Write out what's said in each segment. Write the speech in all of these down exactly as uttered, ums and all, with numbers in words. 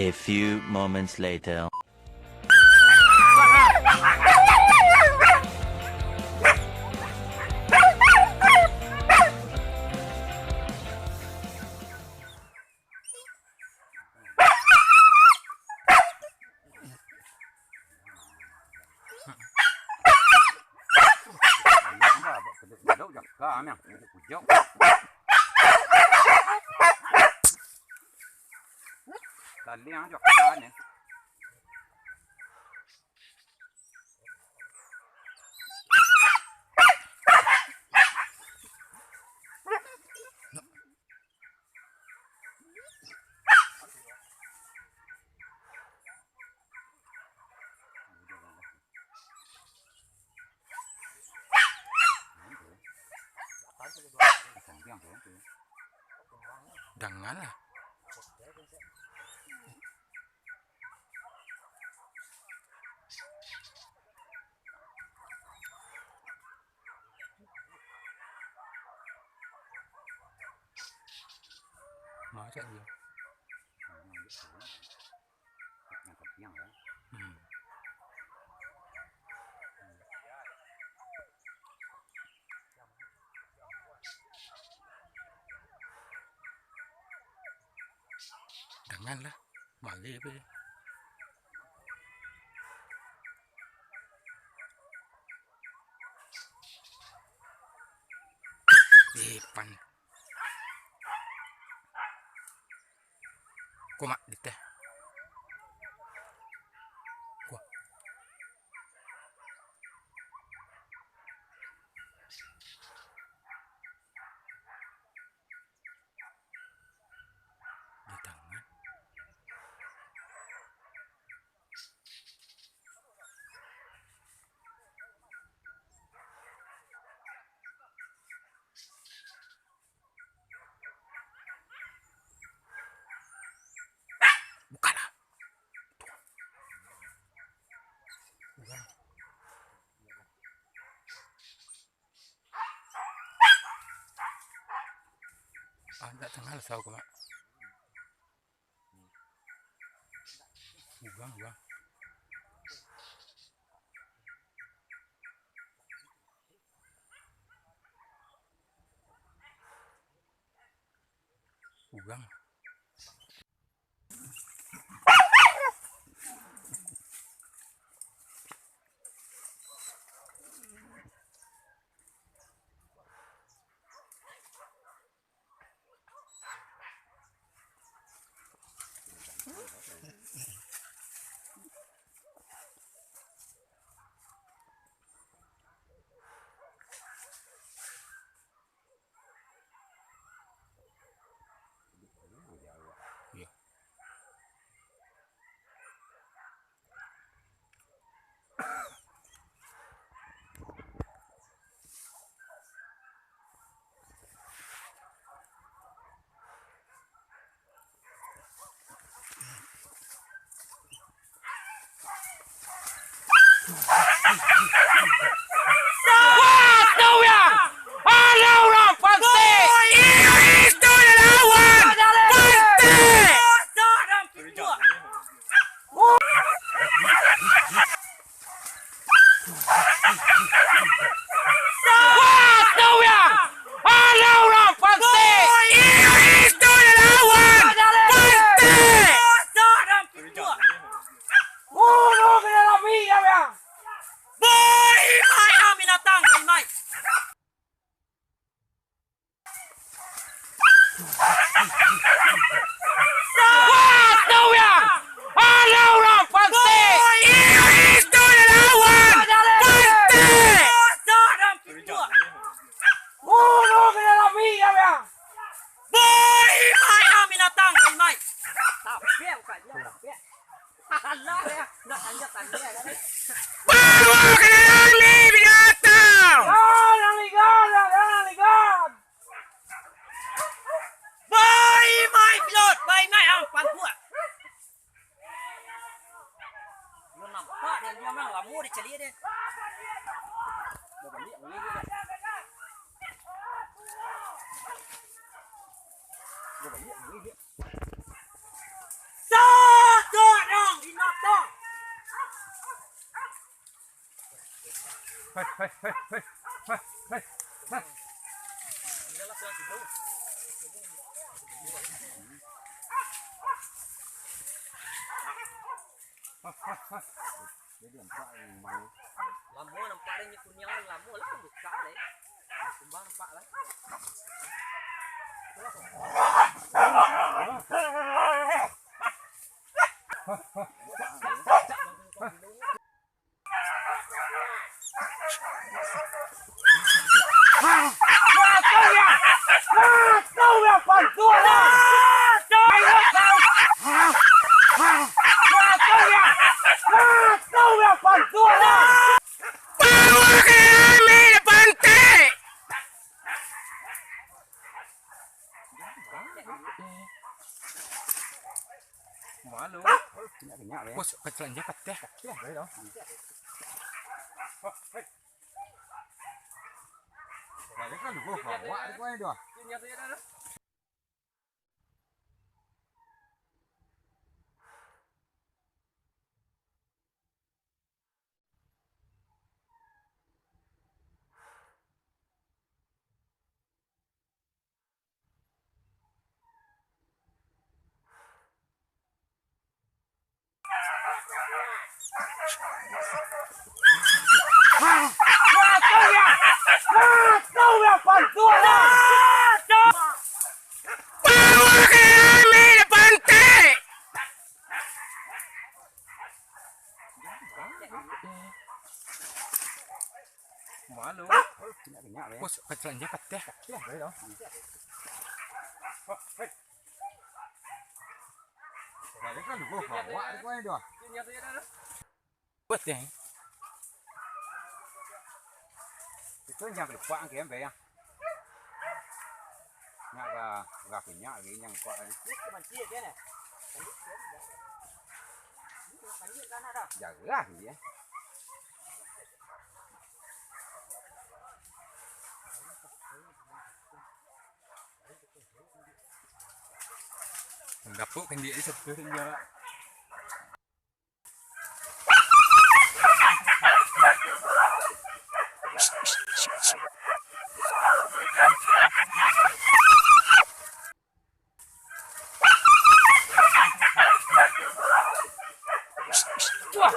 A few moments later. Janganlah. Masak dia. Hmm. Janganlah, maleh apo je. Eh, pan. Ko mak di teh. Ko. Di tangan. Bukanlah. Ah, ndak tangah lah sawo ko, Mak. Ugang, ugang. Ugang. Iya. Wah, tahu ya? Ada orang pantai. Itu lawan pantai. Wah, tahu ya? Ada orang pantai. Itu lawan pantai. Bunuh binatang, binatang, binatang. Wah, tahu ya? Ada orang pantai. Itu lawan pantai. Bunuh binatang, binatang. Boy, mai binatang, mai. Tapi bukan dia, tapi. Alah, ya. Udah, lanjut, lanjut, ya. Bawa ka dalam ni, binatang! Dalam ni, dalam, dalam ni, dalam. Baik, baik, pilot. Baik, naik, ah, pangkuak. Belum nampak dia, dia memang lama dia cari dia. Dah balik, balik dia. Dah balik, balik dia. Sah! Lamo nampak deh, ni kuniang lamo lah, buka deh. Kumbang nampak lah. Malu. Bos, kacang je patah. Balik kan gua bawa di kau itu. Malu. Bos, kacang je patah. Balik kan gua bawa di kau itu. Buat deh. Itu yang kedepan ke, ya. Nyak ka, ka punyo lagi nyang kuat ni. Jarah dia. Dapuk kan dia satu dia. Wah.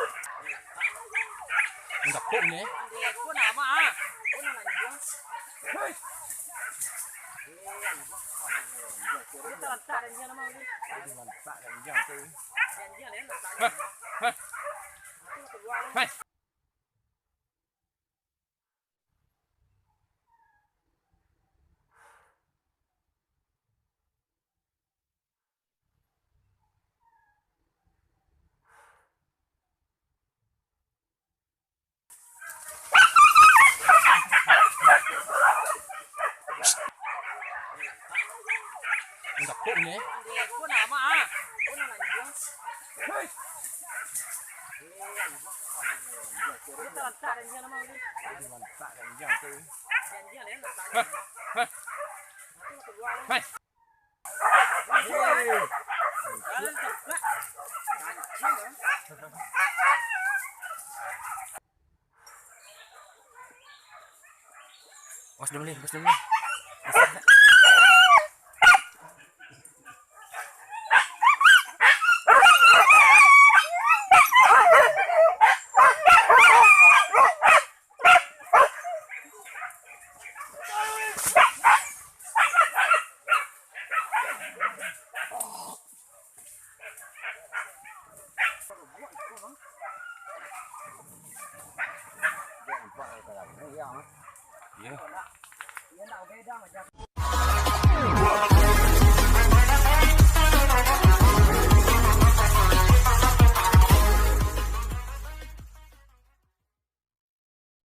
Dapuk ni. Hah, hah. Dapuk ni. Hah, hah. Hei. Awas dulu, awas dulu. Iya.